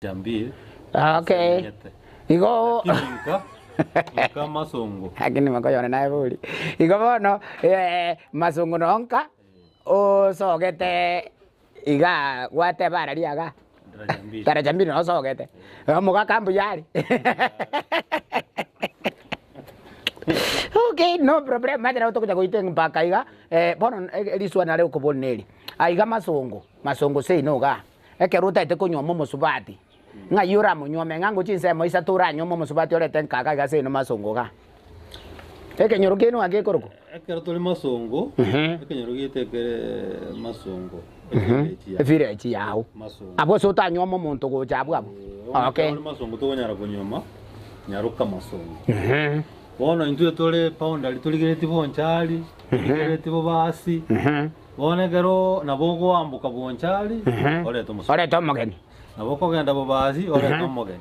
Jambiri Okay. ase Igo Lakini nka nka masongo. Lakini makoyone naye bori. Igo bono eh, masongo nonka osogete iga gwateba araria iga Daraja mbili. Daraja mbili nosogete. Omogaka mbuya are. Okay, no problem. Manyete nabo togocha goita mpaka iga eh, bono riswali nare gokoboria neri. Aiga masongo, masongo seino igaa. Ekero otaete konyuoma omosubati, ng'ai oramonyuome? Ng'a ngochia ensemo isato oranyuome omosubati orete nkaga iga ase eno masongo igaa. Ekenyoro kiaino ng'a gekorokwa? Ekero tore masongo, ekenyoro giaito ekere masongo, evileji yao. Evileji yao. Masongo. Abwo ase otanyuome omonto gocha abwo abwo. Bono Okay. ekero ore masongo tokonyara konyuoma nyaroka masongo. Bono intwe tore boundary torigeretie bonchari, torigeretie bobasi, Bono ekero nabo ogoamboka bonchari, orete omosubati. Orete omogeni. Nabo okogenda bobasi, orete omogeni.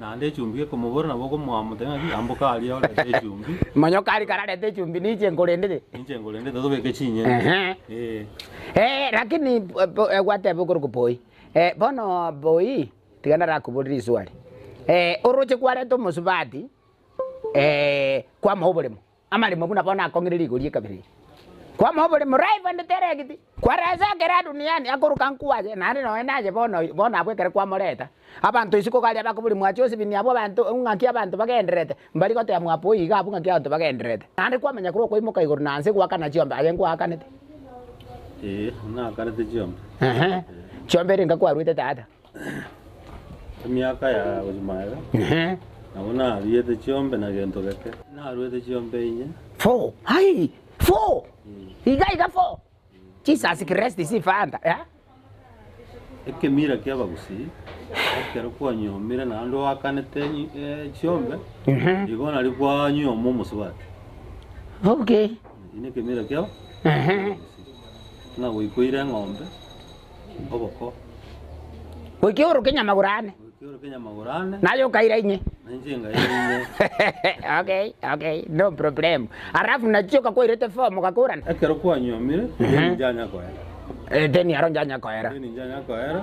Naende echumbi gekomobora nabo okomoamotebia ng'aki, amboka aria orete echumbi. Monyoka aria kararete echumbi ninche nkorendete. Ninche nkorendete tobeke chinyeni. Ehe. Eh. Eh, lakini gwateba okorokwa boi. Bono boi, tiga narakoborie riswali. Oroche kwareta omosubati, kwamoa oboremo. Amaremo buna bono akong'ire rigori ekabira eye. Kwamoa oboremo live and direct, kwaresa ekero duniani akoruka nkwaye naende nonya naye bono bono abwo ekero kwamoreta, abanto isiko iga aria bakoboria mwacha osibini abwo abanto ng'aki abanto bagendererete, mbari goteba mwapoa iga abwo ng'aki abanto bagendererete. Naende kwamanya korwa okoimoka igoro na nse goakana chiombe aye nkwakanete? Ee, naakanete chiombe. Ehe, chiombe ere nka kwaruete tata? Emiaka ya gochia magega, nabo naruete chiombe na gento geke. Naruete chiombe inye. Four, ai, four, iga iga four. Jesus Christ si fanta, eh? Ekemira ki'abagusii, ekero kwanyuomire naende oakanete eh, chiombe, igo nario kwanyuoma omosubati. Okay. Eki nekemira kiabo ki'abagusii. Ng'a goika oire eng'ombe. oboko. Goika oroke nyamagoro ane. Goika oroke nyamagoro ane. Naye okaira inye. Na inche nkaira inye. Okay, okay, no problem. Alafu nachio kakwairete form gakorana. Ekero kwanyuomire, deni njanya koera. Eh, deni aro njanya koera. Deni njanya koera,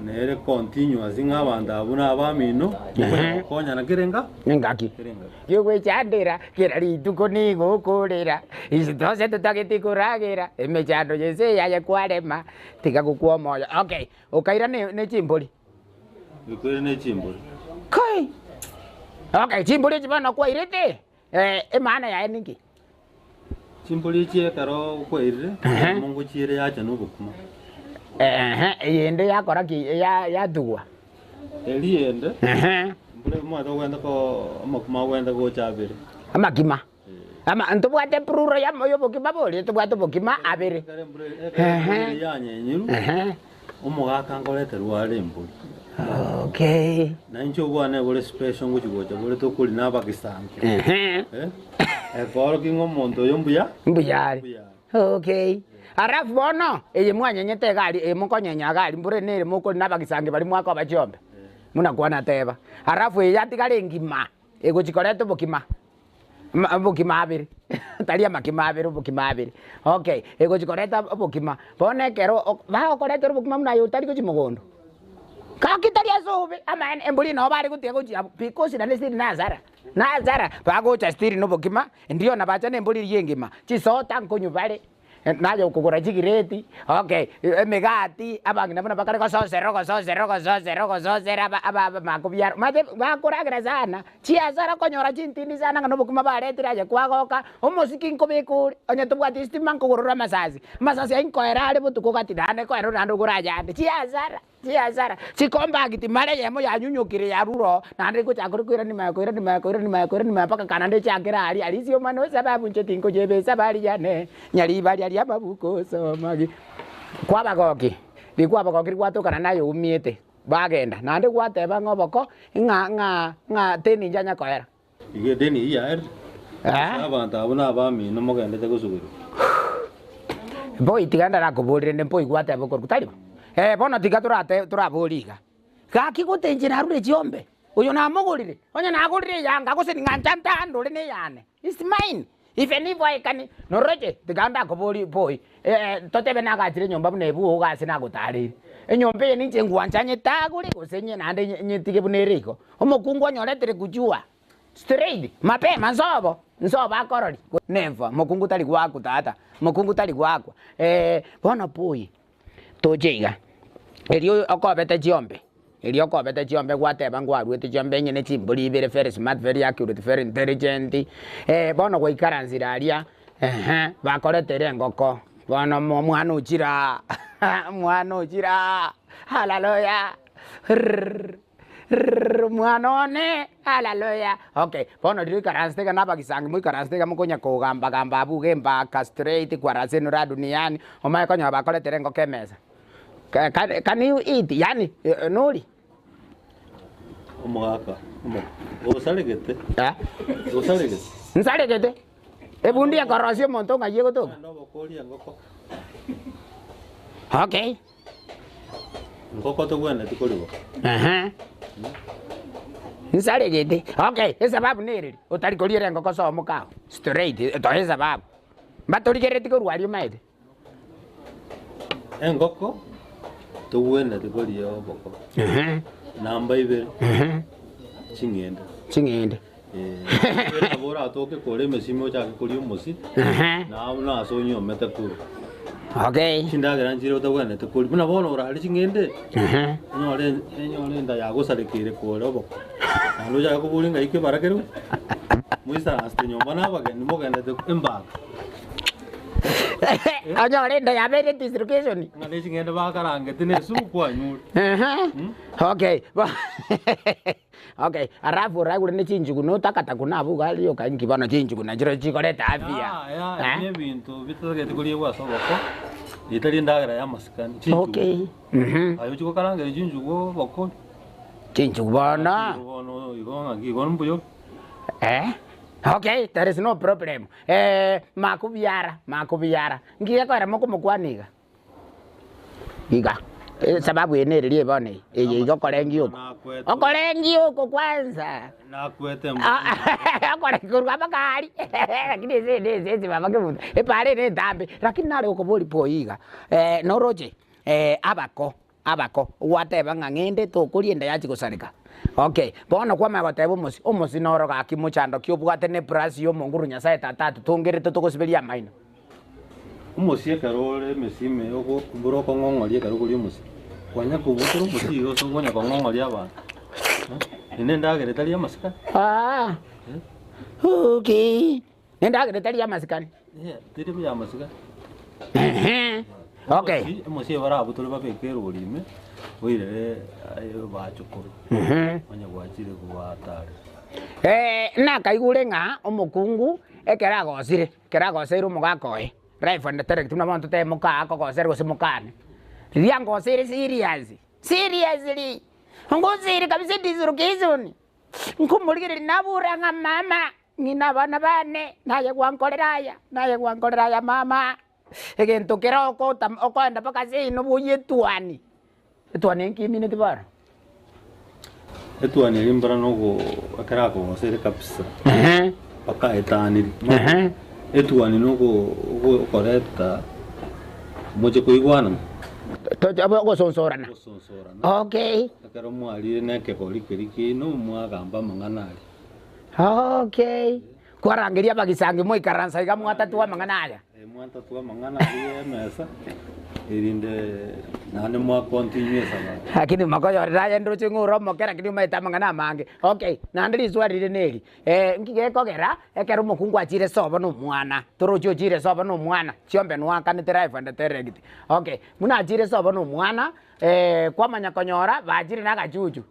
nere continuous ng'a abanto abwo na abamino, mokonya gokonyana kera enga? Engaki. Kera engaki. Kegwechandera kera rituko nigo okorera, Isitose totageti koragera, emechando y'ense eye aye kwarema, tiga gokwa omoyo. Okay, okaira ne ne chimbori. Okoira ne chimbori. Kai! Okay, chimbori echi bono kwairete, eh, emaana yaye ninki? Chimbori echi ekero kwairire, eyemo ngochiere yacha na obokima. Ehe, eyende yakora ki? Ya yatugwa. Eria ende, Ehe. mbura omanyete ogwenta ko amakima agwenta gocha abere. Amakima. Ama ntobwate plural ya ya obokima boria, ntobwate obokima abere. Ekero embura ekero embura eria yanyenyirwe, Ehe. omogaka nkoreterwa are embori. Okay. Na inche obwane bore special ngochi gocha bore tokori na abagisanki. Ehe. Eh, ekoorokia ng'a omonto oyo mbuya, Mbuya are. mbuya are. Okay. Alafu bono, eye mwanyenyete iga aria, eye mokonyenya iga aria, mbura nere mokori na abagisanki baria mwakoba chiombe, buna kwanateba. Alafu eye yatigara engima, egochi koreta obokima. Obokima abere, tari amakima abere, obokima abere. Okay, egochi koreta obokima, bono ekero bagokoretera obokima buna aye otari gochia mogondo, gaki tari ase obobe, amaene embori nabo bare gotiga gochia abwo because naende still na hasara, na hasara, bagocha still na obokima, ndio nabacha na embori eria engima, chisota nkonywa bare. Naye okogora chigireti, okay, emegati, abang'ina buna bakare gososera ogososera ogososera ogososera aba aba abamakobiara, omanyete bakoragera sana, chiasara okonyora chintindi sana ng'a nobokima baretire aye kwagoka, omosiki nkobeka ore, onye tobwati estima nkogorora amasasi, amasasi ayio nkoera are botuko gati naende nkoera naende ogore ayande, chiasara. Chiasara, chikombagiti mara eyemo yanyunyokire yarure oo, naende ngochaka kore koirania maya koirania maya koirania maya koirania maya mpaka kana nechakere aria aria ase omwana osababu inche tinkoyeba esabari yane, nyaribari aria amabuko osoma gi. Kwabagoki, rikwabagokiri gwatokana naye oumiete, bagenda, naende gwateba ng'a oboko, ng'a ng'a ng'a teni inche anya koera. Igo edeni eyio yaerire, ase abanto abwo nabamino mogendete gosuberwa. Boy tiga ndarakoborie rende mboi gwateba okorokwa tari bo? Eh bono tiga torate toraborie iga. Gaki gote inche narure chiombe, oyo namogorire, onye nagorire eyanga gose ning'ancha ntandore na eyane, it's mine, even if I can noroche tiga ndakoborie boy eh totebe nagachire nyomba buna ebuo iga ase nagotareire. Enyomba eye ninche ngwancha nyetagore gose nye naende nyetige buna ere igo. Omokungu onyoretire kujua straight mapema nsobo, nsobo akorori. Never, mokungu tari goakwa tata, mokungu tari goakwa. Bono boy, toche iga, erio okobete chiombe, erio okobete chiombe gwateba ngwaruete chiombe enyene chimbori ibere very smart, very accurate, very intelligent, bono gwaikaransire aria, ehe, bakoretere engoko, bono omwana ochire aa, omwana ochire aa, halaluya rrrr. Rrrr omwana one, haleluya. Okay, bono riria oikaransete iga na abagisangi moikaransete iga mokonya kogamba gamba abwo iga embaka straight kwarasa enura duniani, omanye konyora bakoretera engoko emesa. Ka- ka- can you eat? Yaani nori? Omogaka, omo- osaregete, Eh? osaregete. Nsaregete? Ebundi ekorosia omonto ng'ai egotoka? Naende obokoria engoko. Okay. Nkoko togwenereti korigwa. Ehe. Nsaregete. Okay, esababu nereri, otari koriera engoko soa omokao. Straight, toe esababu. Mbatorigereti korwa aria omaete. Engoko togwenereti koria oboko. Ehe. Namba ibere, Ehe. ching'ende. Ching'ende. Eh, nabo oratoke kore emesimi ochake koria omosi, Ehe. na buna ase onyomete korwa. Okay. Chindagera nchire otagwenerete koria. Buna bono orare ching'ende, Ehe. onyore enyore enda yagosarekeire kore oboko. Naende ochake koboria ng'ai kebara kere gose. Moisaransete nyomba na abageni mogendete embaga. Onyore enda yabeire dislocation. Ng'a ne ching'ende bakarangete na esubu kwanyure. Ehe. Okay. Okay, alafu oraigure ne chinchugu notakataku na abwo iga rioka inki bono chinchugu nachio chikoreta afya. Yaya, Eh? ebi nebinto bitotagete koriegwa ase oboko, etari endagera y'amasikani, chinchugu. Okay. Mhm. Aye ochie gokarangera chinchugu oboko, Chinchugu bono. igo bono igo ng'aki igo mbuya ore. Eh? Okay, there is no problem. Eh, makubiara, makubiara. Nki gekoera mokomokwana iga? Iga, esababu eye nereria bono eye, eye iga okorengia oko. Okorengia oko kwanza. Nakwete Okorengia korwa mpaka aria, lakini ase ende ase ase baba kebuta, epara ere entambe, lakini nare gokoboria boyio iga, noroche abako abako, gwateba ng'a ng'ende tokoria enda yachia gosareka. Okay, bono kwamanya goteba omosie, omosie noro gaki mochando ki obwate ne plus ya omonguru Nyasaye tata atotongerete togosiberia amaino. Omosie ekero ore emesie ime ogo mbora okong'ong'oria ekero okoria omosie, kwanya kobutora omosie iga ase okonya kong'ong'oria abanto, eh, eye nendagera etari y'amasikani. Aah, okay, nendagera etari y'amasikani. Yeah, teri buya amasikani. Ehe, okay. Omosie omosie barabutore babeke erori ime, oirere aye bachokoro, Ehe. onye gwachire kobatarera. Nakaigure ng'a omokungu ekero agosire. Ekero agoseire omogaka oye, live and direct buna bono totebe mokaa akogosere gose mokane, riria ngoseire serious, seriously, ngoseire kabisa dislocation, nkomorigereria nabora ng'a mama, ng'ina abana bane, naye gwankorera aya, naye gwankorera aya mama, egento kere okota okoenda mpaka seino boyie etuani, etuani enkimineti bono. Etuani eria mbora nogo ekero akogosere kabisa Ehe. mpaka aetaniri. Ehe. Etuani nogo okoreta moche koigwanana. Toche ogosonsorana. Ogosonsorana. Okay. Ekero mwarire na ekegori keria kiaino mwagamba amang'ana aria. Okay. Kwarangeria abagisangi moikaransa iga mwatatua amang'ana aya. Mwantatua amang'ana aria y'emesa, erinde naende mwakontinue esabari. Lakini mokoyorera aye ndoche ng'a ore omoke lakini omaete amang'ana amange. Okay, naende riswali rire neri, nki gekogera ekero omokungu achire sobo na omwana, torochi ochire sobo na omwana, chiombe noakanete live and direct. Okay, buna achire sobo na omwana, kwamanya konyora bachire na agachuchu,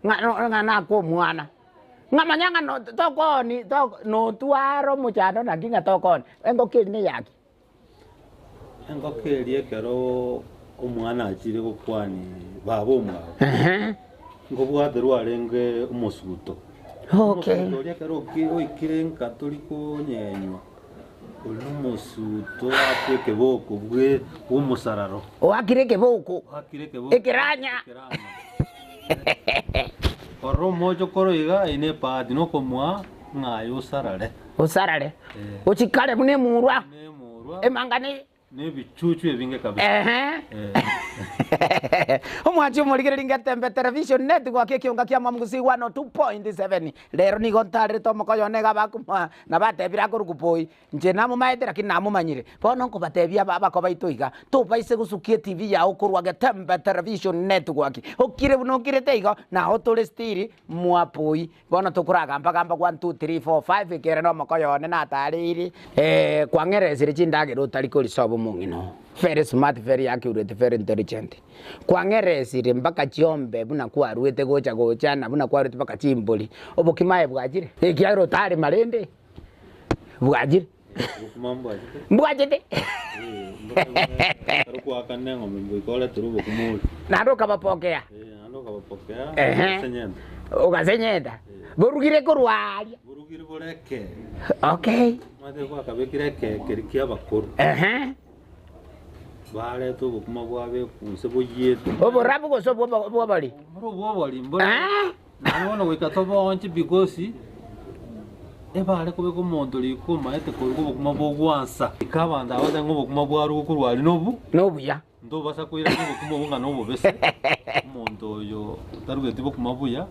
ng'a no ng'a nakwa omwana. Ng'amanya ng'a no tokooni to notware omochando naki ng'a tokooni, engoko eria neyaki. Engoko eria ekero omwana achire gokwani baba omwabo, Ehe. nkobwaterwa arenge omosuto. Okay. Omosuto oria ekero oki oikire nka tori konyenywa, oria nomosuto oakwa ekeboko bwe bw'omosararo. Oakire ekeboko. Oakire ekeboko. Ekeranya. Ekeranya. Korora omochokoro iga aye nebahati nokomoa ng'a aye osarare. Osarare. Eh. Ochikare buna emurwa. Buna emurwa. Emangani. Nebichuchu ebinge kabisa. Ehe. Eh. Omwanchi omorigereria ngetembe television network ekionga kia Mwamgusii 102.7 rero nigo ntarerete omokoyo one iga abakoma nabatebire akorokwa Boy Inche namomaete lakini namomanyire. Bono nkobatebia aba abako baito iga, tobaise gosukia etibi yao korwa Getembe Television Network. Okire buna okirete igo, nao tore still mwapoi. Bono tokoragamba gamba one, two, three, four, five ekere nomokoyo one natareire. Eh, kwang'eresire chindagera otari korisoba omong'ina oo. Very smart, very accurate, very intelligent. Kwang'eresire mpaka chiombe buna kwaruete gocha gocha na buna kwaruete mpaka chimbori. Obokima aye bwachire? Ekiagera otarema rende. Bwachire. Obokima mbwachete. Mbwachete. Eh, mbora kwakana eng'ombe mboika oretere obokima oria. Naende okabapokea. Eh, naende okabapokea Ehe. ogasenyenta. Ogasenyenta. Borugire korwa aria. Borugire bore ekee. Okay. Omanyete gwakabekire ekee keria kia abakoro. Ehe. Bareta obokima bwabekwa inse boyiete. Oborabu gose obwo obwobori? Mbore obwobori mbore. Ah. Naende bono goika toboonche because ebare kobeka omonto riko omaete koruga obokima bogwansa. Ika abanto aba batebe ng'a obokima bwarugwa korwa aria nobu Nobuya. ntobasa koirania obokima obwo ng'a nobobese, omonto oyo otarugeti bokima buya,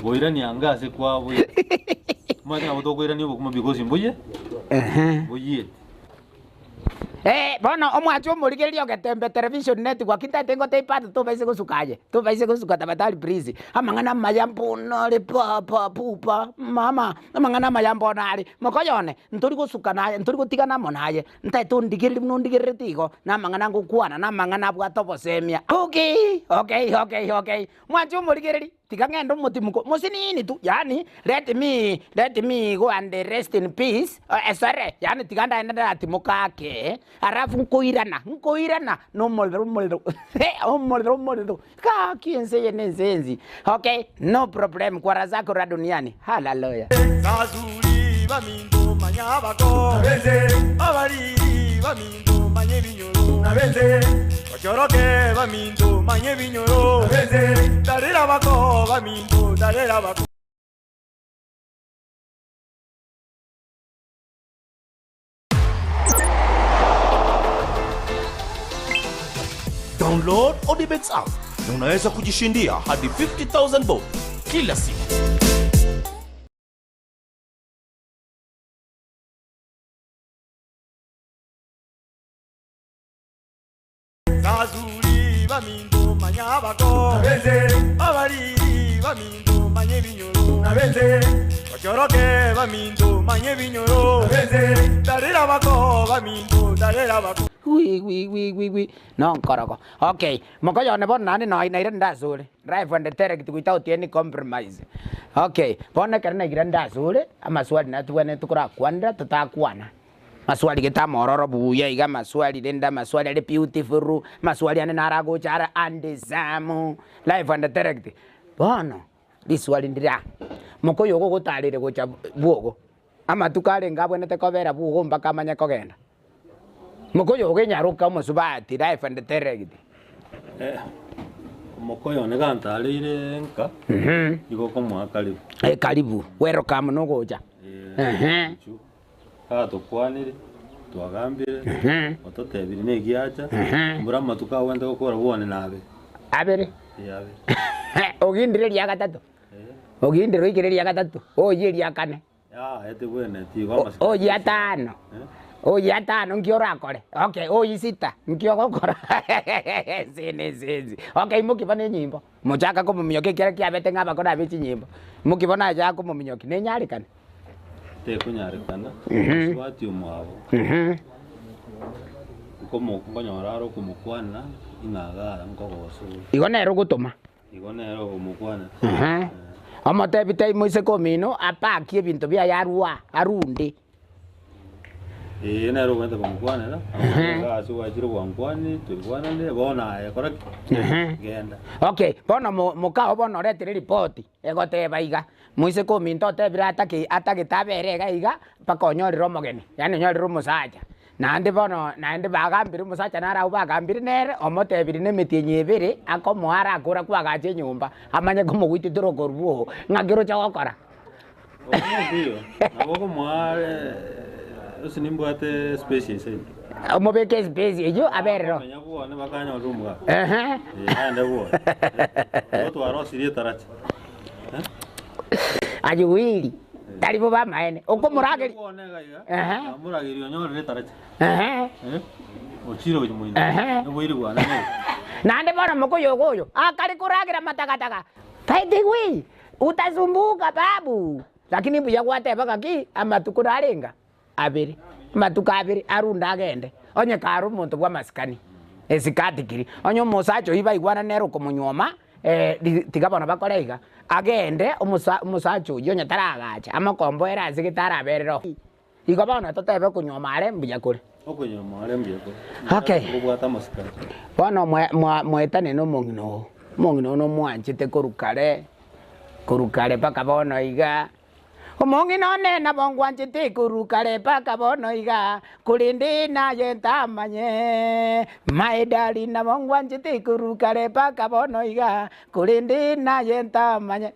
boiranie ange ase kwaboira. Omanyete nabo tokoirania obokima because mbuya Ehe. mboyieti. Eh, bono omwanche omorigereria ogetembe television network ntaete ngotebi bado tobaise gosuka aye, tobaise gosuka tafadhali please. Amang'ana amaya mbono are papa pupa mama, amang'ana amaya mbono are. Mokoyo one, ntori gosuka naye, ntori gotigana amo naye, ntaete ondigererie buna ondigerereti igo, na amang'ana ngokwana, na amang'ana abwate obosemia. Okay, okay, okay, okay. Mwanche omorigereria. Tiga ng'ende omotimuko mosinini tu, yaani let me, let me go and rest in peace, sorry, yaani tiga ndaende ndatimoka ake, alafu nkoirana, nkoirana na omorero omorero, omorero omorero, gaki ense eye na ense ensi, okay, no problem, kwa razako la duniani, hallelujah. Basuri baminto manya abako, abariri baminto manya ebinyoro, Bachoroke baminto manya ebinyoro, Tarera bako baminto tarera bako. Download Odibets app na unaweza kujishindia hadi 50000 bob kila siku. Basuri baminto manya abako, abariri baminto manya ebinyoro, Bachoroke baminto manya ebinyoro, Tarera bako baminto tarera bako. Wi wi wi wi wi nonkorogo okay mokoyo one bono naende noi naire ndasure live and direct without any compromise okay bono ekero naigire ndasure amaswali natobwenerete tokorakwanera totakwana. Maswali gete amororo buya iga amaswali rende amaswali are beautiful, amaswali ande naro agocha are handsome, live and direct. Bono, riswali ndire aa, mokoyo ogo ogotarire gocha bwogo, amatuko arenge abwenerete kobera bwogo mpaka amanye kogenda. Mokoyo ogo enyaroka omosubati live and direct. Omokoyo one gantareire nka, igo okomoa karibu. Karibu, welcome nogocha. Eh, inchuo. Gatokwanire, twagambire, ototebirie negiacha, mbura amatuko agwente gokora bwone nabe. Abere. Ee, abe. Ogindire ria gatato. Ogindire oikire ria gatato, oyie ria kane. Yaya tebwenereti igo amasiko. Oyie atano. Oyie atano nki orakore? Okay, oyie sita, nki ogokora? Ense ne ense ensi. Okay, imoki bono enyimbo, mochaka komominyokia ekiagera kiabete ng'a abakoro abe chinyimbo. Imoki bono achaka komominyokia, nenyarekane. Tekonyarekana, mosubati omwabo, nkomo nkonyora are okomokwana ing'a iga nkogosa ore. Igo nere ogotoma. Igo nere okomokwana. Omotebi tai moiseke omino apakie ebinto biaye arue aa, arunde. Ee, nere ogwete komokwanera, iga ase gwachire gwankwanire, twaigwananire, bono aye kora ki? Genda. Okay, bono mo- mokao bono oretire ripoti. Egoteba iga, Moiseke ominto otebire atake atagete abere iga iga mpaka onyorire omogeni, yaani onyorire omosacha. Naende bono naende bagambire omosacha naro abwo bagambire nere, omotebirie na emetienyi ebere akomoa arakora kwagacha enyomba, amanye komogoitetera okorwa oo, ng'aki oroche gokora? Okomoa mbuya, nabo okomoa ase nimbwate space ase eye. Omobeke espace eyio aberero. Akomenya bwone bakanyora omogaka. Ehe. Eh, aende bwone. Igo twarosirie etaracha. Aye wiri, tari bobe amaene. Okomorageria. Bwone iga iga. Ehe. Namorageria onyorire etaracha. Ehe. Eh? Ochire gochia moino. Ehe. Oboiri bwane nere. Naende bono mokoyoga oyo akare koragera matagataga. By the way, utasumbuka babu. Lakini mbuya gwateba gaki amatuko narenga abere, amatuko abere arunde agende, onye kare omonto bw'amasikani, esikati kiri, onye omosacha oyio baigwana nere okomonyuoma tiga bono bakore iga, agende omosa omosacha oyio onye taragacha amokomboere ase gete araberere oo. Igo bono totebe okonyuoma are mbuya kore. Okonyuoma are mbuya kore. Okay. Obwate amasikani. Bono mwe mwa mwaetane na omong'ina oo, omong'ina oo nomwanchete korwa kare, korwa kare mpaka bono iga. Omong'ina one nabo ngwanchete korwa kare mpaka bono iga, korende naye ntamanye. My darling nabo ngwanchete korwa kare mpaka bono iga, korende naye ntamanye.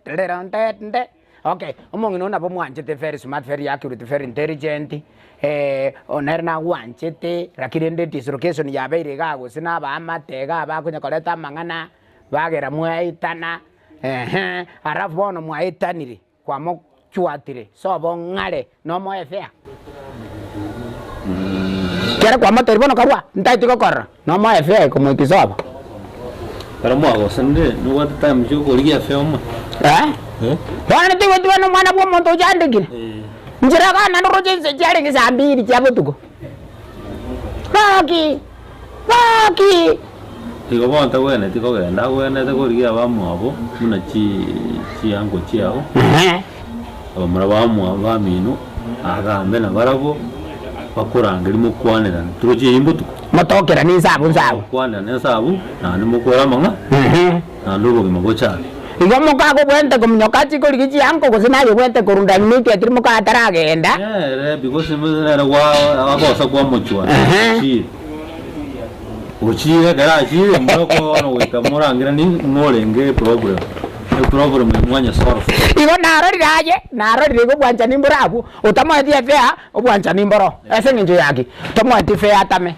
Nde. Okay, omong'ina oo nabo mwanchete very smart, very accurate, very intelligent, nere nagwanchete, lakini rende dislocation yabeire igaa gose na abaamate igaa bakonya koreta amang'ana, bagera mwaetana, ehe, alafu bono mwaetanire, kwamochwatire sobo ng'are nomoe fare? Ekero kwamotebirie bono karua, ntaeti gokorora, nomoe fare komoikia sobo? Ekero mwagosanire, nobwate time chiokorigia fare omoe? Eh? Eh? Bono tigwetiwa na omwana bwa omonto ochandekire. Eh. Nchera gana noroche inse chiarenge saa mbiri chia botuko. Gaki! Gaki! Igo bono tagwenereti kogenda, agwenerete korigia abamwabo buna chi chiango chiao, abamura bamwabo bamino, agambe nabarabwo, bakorangerie mokwanerane. Torochi eyio mbotuko? Motokerane ensabu nsabu. Mokwanerane ensabu, naende mokore amang'a, naende obogima bochake. Igo mokagobwente kominyoka achie korigia chiango gose naye obwente korunda immediately moka ataragenda. Nere because nere gwa agosa kwamochwana ochire. Ochire ekero achire more bono goika morangire ning'o orenge eproblem. Eproblem mwanya solve. Igo narorire aye, narorire igo obwanchani mbore abwo, otamoeti efare, obwanchani mboro. Ase eng'encho ya ki? Tomoeti efare atame.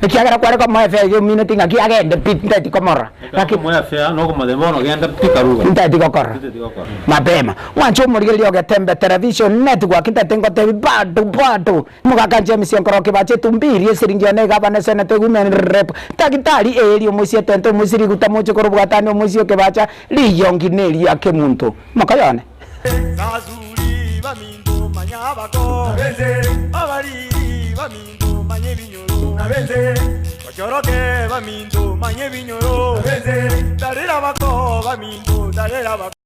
Ekiagera kware komoa efare eyio omineti ng'aki agende pi ntaeti komorora. Ekero Gaki okomoa efare nokomotebia bono genda pi karuga. Ntaeti gokorora. Ntaeti gokorora. Mapema. Mwanche omorigereria ogetembe television network ntaete ngotebi bado bado. Omogaka James Onkoroki bache etumbi eria esiringi one egabana eseneta women rep Daktari Eeri omoisia etente omoisia riguta moche korobwatani omoisia okebacha riyongi neria kemunto. Mokoyone. Basuri baminto manya abako, abariri baminto manya ebinyoro, bachoroke baminto manya ebinyoro, tarera abako baminto tarera abako.